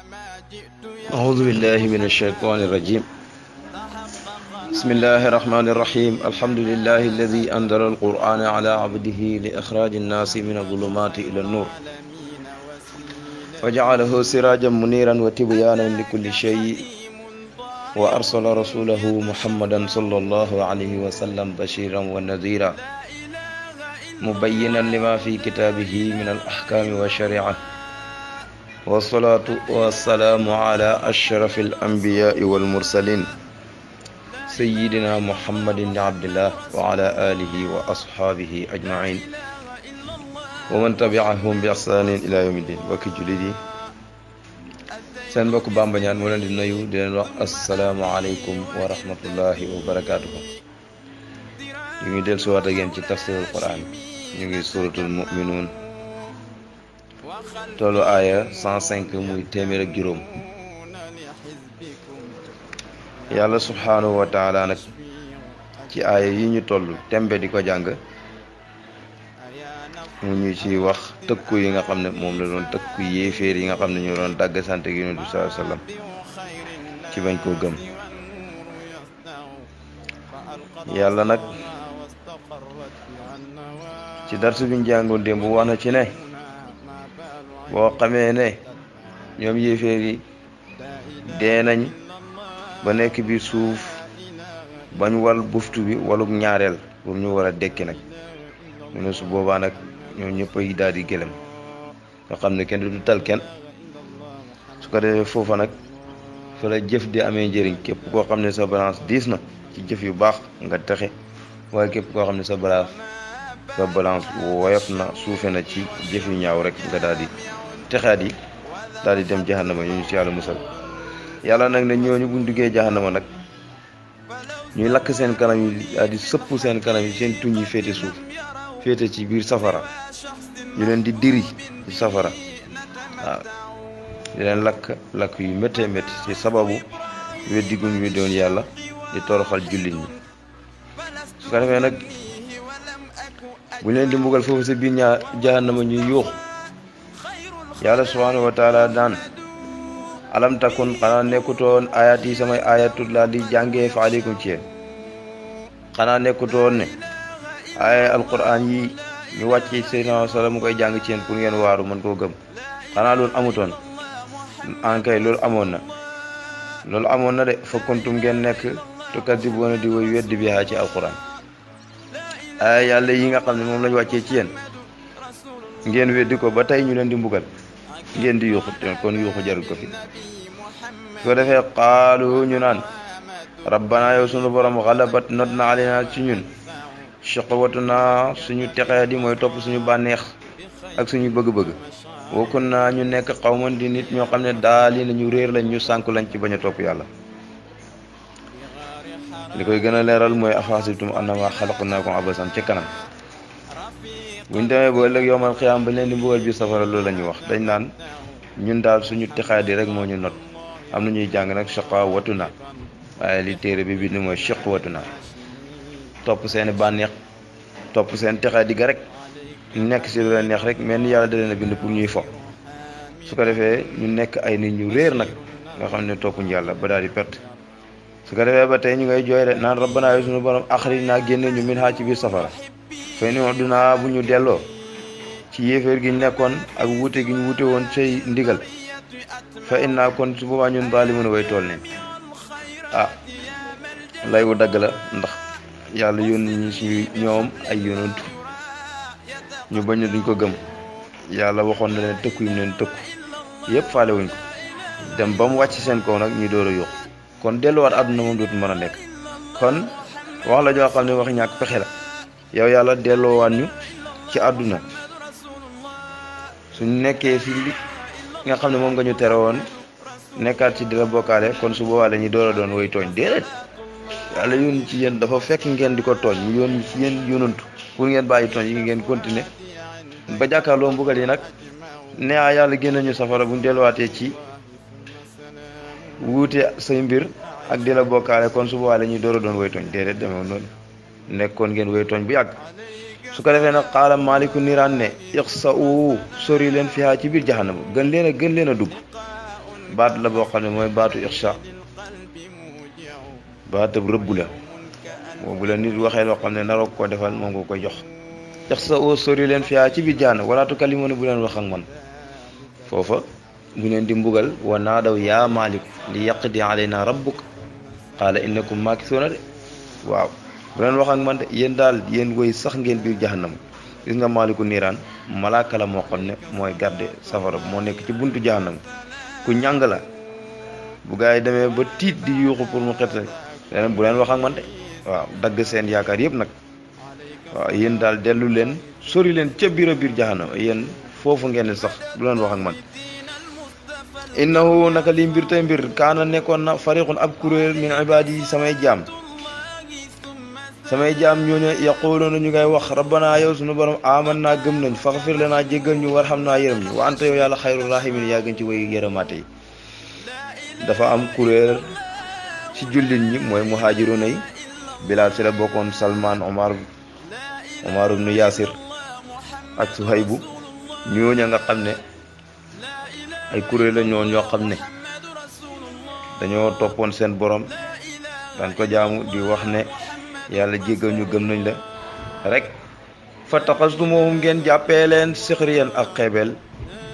أعوذ بالله من الشيطان الرجيم. بسم الله الرحمن الرحيم. الحمد لله الذي أنزل القرآن على عبده لإخراج الناس من الظلمات إلى النور وجعله سراجا منيرا وتبيانا لكل شيء وأرسل رسوله محمدا صلى الله عليه وسلم بشيرا ونذيرا مبينا لما في كتابه من الأحكام والشريعة والصلاة والسلام على أشرف الأنبياء والمرسلين سيدنا محمد بن عبد الله وعلى آله وأصحابه أجمعين ومن تبعهم بإحسان إلى يوم الدين. Mbokki jullit yi, seen mbokk Bamba Ñaan moo leen di nuyu di leen wax assalaamu aleykum wa rahmatullahi wa barakaatuhu. ñu ngi del suwaat ak yéen ci tafsirul Quran. ñu ngi suratul mu'minuun tollu aaya 105 muy téeméer ak juróom. yàlla subhaanahu wa taala nag ci aaya yi ñu toll tembe di ko jàng mu ñu ci wax tëkku yi nga xam ne moom la doon tëkku yéeféer yi nga xam ne ñu doon dagg sant ak Yonent bi sallallahu alayhi wasallam ci bañ koo gëm. yàlla nag ci darsu biñ jàngoon démb wax na ci ne boo xamee ne ñoom yéeféer yi dee nañ ba nekk biir suuf bañ wal buftu bi waluk ñaareel pour ñu war a dekki nag mu ne su boobaa nag ñoom ñëpp ay daal di gëlëm nga xam ne kenn du tal kenn. su ko defee foofa nag fa la jëf di amee njëriñ. képp koo xam ne sa balance diis na ci jëf yu baax nga texe, waaye képp koo xam ne sa balance woyof na suufe na ci jëf yu ñaaw rek nga daal di texaat yi daal di dem jahannama. ñu ci yàlla musal. yàlla nag ne ñooñu buñ duggee jahannama nag ñuy lakk seen kanam yi daal di sëpp seen kanam yi, seen tuñ yi féete suuf féete ci biir safara. ñu leen di diri ci safara, waaw di leen lakk yu méttee métti ci sababu weddi guñ weddoon yàlla di toroxal jullit ñi. su ko defee nag bu leen di mbugal foofu sa biir jahannama ñuy yuux, yàlla subhanahu wa taala daan alam takun xanaa nekkutoon ayat yi samay ayatul laa di jàngee fa aleykum ci yéen. xanaa nekkutoon ne ay alquran yi ñu wàcce Seydina sallam mu koy jàng ci yéen pour ngeen waaru mën koo gëm. xanaa loolu amutoon? ankay loolu amoon na de. fa kuntum ngeen nekk tukadibuuna di woy weddi bi ci alquran. ay yàlla yi nga xam ne moom lañu wàccee ci yéen ngeen weddi ko ba tey ñu leen di mbugal ngeen di yuuxu, kon yuuxu jarul ko fi. soo defee qaalu ñu naan rabbana yow sunu borom xalabat not na alina ci ñun shaqawatuna suñu texee di mooy topp suñu bànneex ak suñu bëgg-bëgg. wa kunna ñu nekk xawman di nit ñoo xam ne daal yi nañu réer lañ, ñu sànku lañ ci bañ a topp yàlla. li koy gën a leeral mooy afahasibtum annama xalaqnaakum abasan ca kanam. buñ demee ba ëllëg yowmal xiyaam ba leen di mbugal bi safara, loolu la ñuy wax. dañ naan ñun daal suñu texaadi rek moo ñu not. am na ñuy jàng nag shaqawatuna, waaye li téere bi bind mooy shaqwatuna. topp seeni bànneex, topp seen texaadi ga rek, nekk si lu leen neex rek, mel ni yàlla da leen a bind pour ñuy fo. su ko defee ñu nekk ay nit ñu réer nag nga xam ne toppuñu yàlla ba daal di perte. su ko defee ba tey ñu ngay jooy de naan rabbana yow suñu borom axrijnaa génne ñu min haa ci biir safara. fay ni dunaa bu ñu delloo ci yéeféer gi ñu nekkoon ak wuute gi ñu wuute woon say ndigal. fa inna kon su boobaa ñun zaalimuun way tool nañ. lay wu dagg la, ndax yàlla yónni ñu ci ñoom ay yonantu ñu bañ duñ ko gëm. yàlla waxoon na leen tëkku yi mu leen tëkku yëpp faale wuñ ko, dem ba mu wàcc seen kaw nag ñu door a yóbbu. kon delluwaat àdduna moom dootu mën a nekk. kon wax la joo xam ne wax ñàkk pexe la. yow yàlla delloowaat ñu ci àdduna suñ nekkee fi li nga xam ne moom nga ñu tere woon nekkaat ci di la bokkaale, kon su boobaa dañuy door a doon way tooñ. déedéet, yàlla yónni ci yéen dafa fekk ngeen di ko tooñ, mu yónni ci yéen yónantu pour ngeen bàyyi tooñ yi ngeen continuer ba jàkkaarloo mbugal yi nag ne yàlla génne ñu safara buñ delluwaatee ci wuute say mbir ak di la bokkaale, kon su boobaa dañuy door a doon way tooñ. déedéet, demeewul noonu. nekkoon ngeen way tooñ bu yàgg. su ko defee nag xaala maaliku niiraan ne ixsa'u sori leen fiha ci biir jahannama, gën leen a dugg. baat la boo xam ne mooy baatu ixsha baatab rëbb la boobu la nit waxee loo xam ne naroo ko defal moom nga koy jox sa oo sori leen fiyaa ci biir jaana wala tukallimuuna bu leen wax ak man foofa bu leen di mbugal wa naadaw yaa maaliku li yaqdi alayna rabbuk qaala innakum maakisuuna de waaw bu leen wax ak man de yéen daal yéen woy sax ngeen biir jahannam gis nga maaliku niiraan malaaka la moo xam ne mooy garde safara moo nekk ci buntu jahannam ku ñàng la bu gaa yi demee ba tiit di yuuxu pour mu xet leneen bu leen wax ak man de waaw dagg seen yaakaar yëpp nag waaw yéen daal dellu leen sori leen ca biir jahannam yéen foofu ngeen sax du leen wax ak man innahu naka li mbir tey mbir kaana nekkoon na fariqun ab kuréel min ibaadi samay jaam ñooñu yaquluuna ñu ngay wax rabbana yow sunu borom aman naa gëm nañ faghfir lanaa jéggal ñu warham naa yërëm ñu wa anta yow yàlla xayru rahimin yaa gën ci way yërëmaate yi dafa am kuréel ci jullit ñi mooy muhaajiruuna yi Bilaal ci la bokkoon Salman Omar ibnu Yaasir ak Suhaybu ñooña nga xam ne ay kuréel la ñoo xam ne dañoo toppoon seen borom daan ko jaamu di wax ne yàlla jéggal ñu gëm nañ la rek fa taxastumuhum ngeen jàppee leen sixriyan ak xeebeel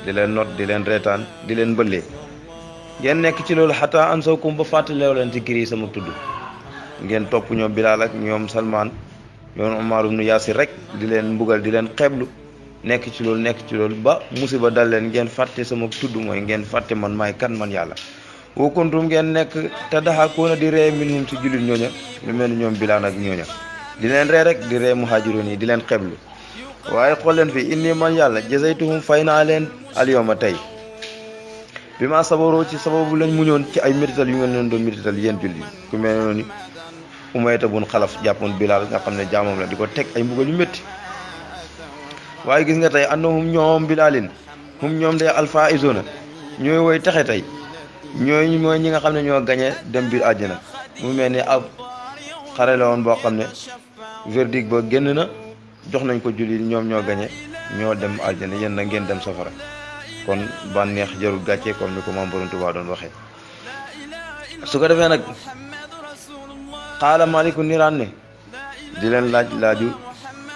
di leen not di leen reetaan di leen mbëllee ngeen nekk ci loolu xataa ansawkum ba fàttaleew leen ci kiri sama tudd ngeen topp ñoom Bilaal ak ñoom Salman ñoom Omar ibnu Yaasir rek di leen mbugal di leen xeeblu nekk ci loolu ba musiba dal leen ngeen fàtte sama tudd mooy ngeen fàtte man maay kan man yàlla wa kuntum ngeen nekk te daxakoona di ree minhum ci jullit ñooña lu mel ni ñoom Bilaal ak ñooña di leen ree rek di ree muhaajiroon yi di leen xeeblu waaye xool leen fi inni man yàlla jazaytuhum fay naa leen alyawma tey bi ma sabaroo ci sababu lañ muñoon ci ay métital yu ngeen leen doon métital yéen jullit ku mel noonu Umayya bun Xalaf jàppoon Bilaal nga xam ne jaamam la di ko teg ay mbugal yu métti waaye gis nga tey annahum ñoom Bilaalin hum ñoom de alfaa'izuna ñooy woy texe tey ñooy mooy ñi nga xam ne ñoo gañe dem biir àjjana mu mel ni ab xare la woon boo xam ne verdict ba génn na jox nañ ko jullit ñoom ñoo gañe ñoo dem àjjana yéen na ngeen dem safara kon bànneex jarul gàcce comme ni ko Maam Borom Tuubaa doon waxee su ko defee nag xaala Maaliku Niiraan ne di leen laaju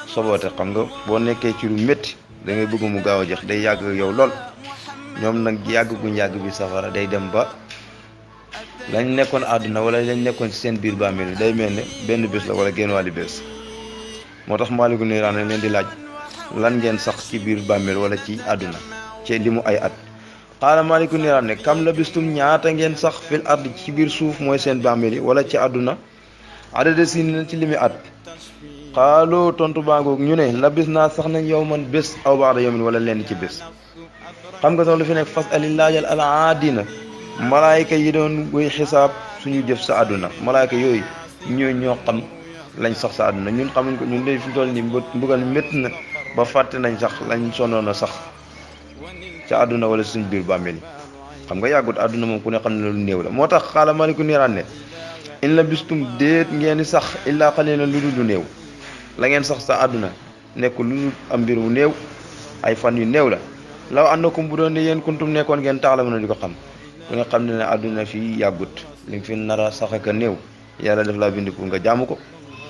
soboote xam nga boo nekkee ci lu métti da ngay bëgg mu gaaw a jeex day yàgg yow lool ñoom nag yàgg guñ yàgg bi safara day dem ba lañ nekkoon àdduna wala lañ nekkoon ci seen biir bàmmeel day mel ne benn bés la wala genn wàlli bés moo tax Maaliku Niiraan ne leen di laaj lan ngeen sax ci biir bàmmeel wala ci àdduna ci li mu ay at xaala Maaliku Niiraan ne kam la bistum ñaata ngeen sax fil ard ci biir suuf mooy seen bàmmeel yi wala ci àdduna adada si na ci li mu at xaaloo tontu baangoog ñu ne la bis naa sax nañ yow man bés aw baada yawmin wala lenn ci bés xam nga sax lu fi nekk fas ali laajal al aadina malaayka yi doon buy xisaab suñu jëf sa àdduna malaayka yooyu ñoo xam lañ sax sa àdduna ñun xamuñ ko ñun day fi toll nii mbugal métti na ba fàtte nañ sax lañ sonoon a sax ca àdduna wala suñ biir bàmmeel yi xam nga yàggut àdduna moom ku ne xam ne lu néew la moo tax xaala Maaliku Niiraan ne in la bistum déet ngeen di sax illaa qaliilan lu dul lu néew la ngeen sax sa àdduna nekk lu dul am mbir mu néew ay fan yu néew la law annakum bu doon ne yéen kuntum nekkoon ngeen ta'lamuuna di ko xam ku ne xam ne ne àdduna fii yàggut li nga fi nar a sax ak a néew yàlla def laa bind pour nga jaamu ko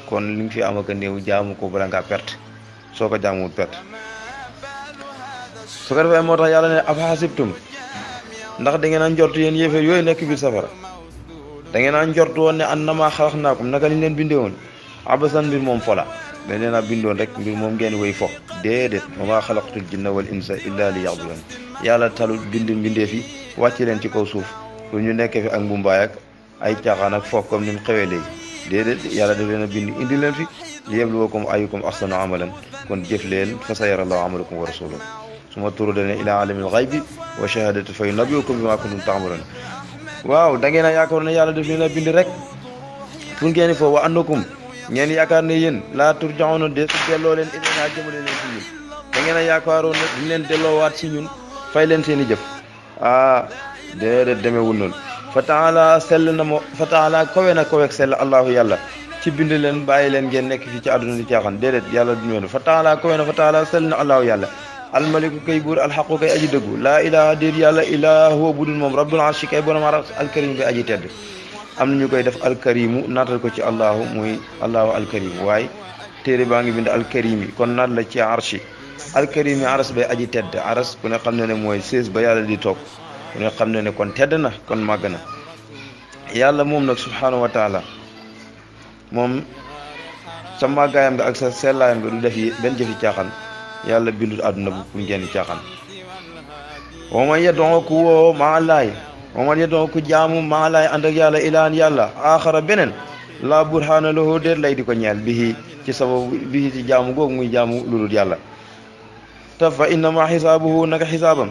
kon li nga fi am ak a néew jaamu ko bala ngaa perte soo ko jaamuwul perte su ko defee moo tax yàlla ne ab hasibtum ndax da ngeen a njortu yéen yéeféer yooyu nekk biir safara da ngeen a njortu woon ne annamaa xalaqnaakum naka liñ leen bindee woon abasan mbir moom fola dañ leen a bindoon rek mbir moom ngeen woy fo déedéet wa maa xalaqtul jinna wal insa illa li ya'budun yàlla talu mbindee fi wàcc leen ci kaw suuf pour ñu nekkee fi ak mbumbaay ak ay caaxaan ak foof comme ni mu xewee léegi déedéet yàlla daf leen a bind indi leen fi li yabluwakum ayyukum ahsanu amalan kon jëf leen fa sayarallahu amalakum wa rasuluhu suma turaduna ila alamil ghaybi wa shahadati fa yunabbi'ukum bima kuntum ta'malun waaw da ngeen a yaakaar ne yàlla daf leen a bind rek pour ngeen foofu wa annakum ngeen yaakaar ne yéen laa turja'una de delloo leen ilayna jëmale leen ci ñun da ngeen a yaakaaroon ne duñ leen delloowaat ci ñun fay leen seen i jëf déedéet demeewul noonu fa taala sell na mo fa taala kawe na kaweeg sell allahu yàlla ci bind leen bàyyi leen ngeen nekk fii ci àdduna di caaxaan déedéet yàlla duñu woon fa taala kawe na fa taala sell na allahu yàlla almaliku kay buur alxaqu kay aji dëggu laa ilaha déet yàlla ilaa huwa budul moom rabbul arshi kay borom aras alkarim kay aji tedd am na ñu koy def alkarimu naatal ko ci allahu muy allahu alkarimu waaye téere baa ngi bind alkarim yi kon naat la ci arshi alkarim yi aras bay aji tedd aras ku ne xam ne ne mooy sées ba yàlla di toog ku ne xam ne ne kon tedd na kon màgg na yàlla moom nag subhanahu wa taala moom sa màggaayam nga ak sa sellaayam nga du def yi benn jëfi caaxaan yàlla bindul àdduna bu pour ngeen caaxaan wa man yad'u ku woo maa laay wa man yad'u ku jaamu maa laay ànd ak yàlla ilaan yàlla aaxara beneen laa burhaana lahu déet lay di ko ñeel bihi ci sababu bihi ci jaamu googu muy jaamu lu dul yàlla te fa innama xisaabuhu naka xisaabam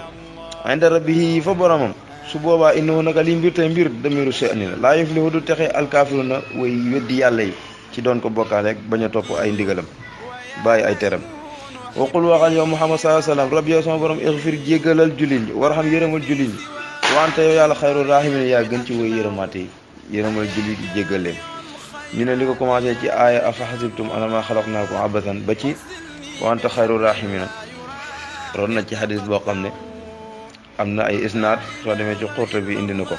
inda rabbihi fa boromam su boobaa innahu naka li mbir te mbir damiru sha'ni la laa yuflihu du texe alkaafiruna way weddi yàlla yi ci doon ko bokkaale ak bañ a topp ay ndigalam bàyyi ay teram waqul waxal yow Muhammad sallallahu alayhi wasallam rabbi yow sama borom ixfir jéggalal jullit ñi warham yërëmal jullit ñi wante yow yàlla xayru rahimin yaa gën ci woy yërëmaate yi yërëmal jullit yi jéggal leen ñu ne li ko commencé ci aaya afa hasibtum annama xalaqnaakum abathan ba ci wante xayru rahimina ron na ci xadis boo xam ne am na ay isnaad soo demee ci xurta bi indi na ko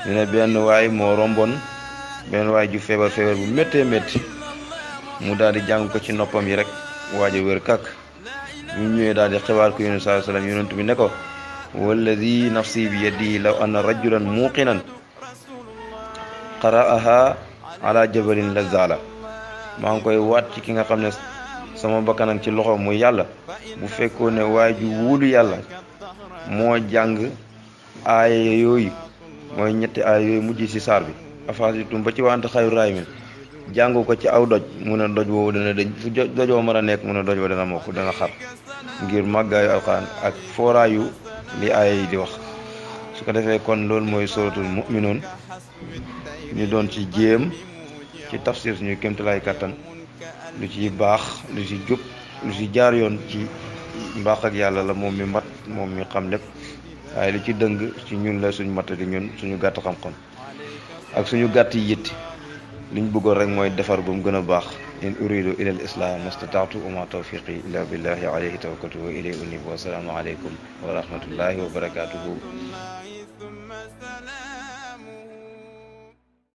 ñu ne benn waay moo romboon benn waay ju feebar bu méttee métti mu daal di jàng ko ci noppam yi rek waaja wér kàkk ñu ñëwee daal di xibaar ko yonent sallallahu alayhi wasallam yonent bi ne ko walladi nafsi bi yadihi law anna rajulan muqinan qara'aha ala jabalin la zala maa ngi koy waat ci ki nga xam ne sama bakkanam ci loxo muy yàlla bu fekkoon ne waay ju wuulu yàlla moo jàng aaya yooyu mooy ñetti aaya yooyu mujj ci saar bi afasitum ba ci wante xayru rahimin jàngu ko ci aw doj mu ne doj woowu dana dëñ fu doj woo mën a nekk mu ne doj woo dana mokk dana xar ngir màggaayu alxuraan ak fooraayu li aaya yi di wax su ko defee kon loolu mooy suratul mu'minuun ñu doon ci jéem ci tafsir suñu kéemtalaay kattan lu ci baax lu ci jub lu ci jaar yoon ci mbaax ak yàlla la moom mi mat moom mi xam lépp waaye lu ci dëng ci ñun la suñu mat di ñun suñu gàtt xam-xam ak suñu gàtt yi yitt liñ bëggoon rek mooy defar bu mu gën a baax in uridu ila al islam mastataatu wa ma tawfiqi illa billahi alayhi tawakkaltu wa ilayhi unib wa salaamu alaykum wa rahmatullahi wa barakatuhu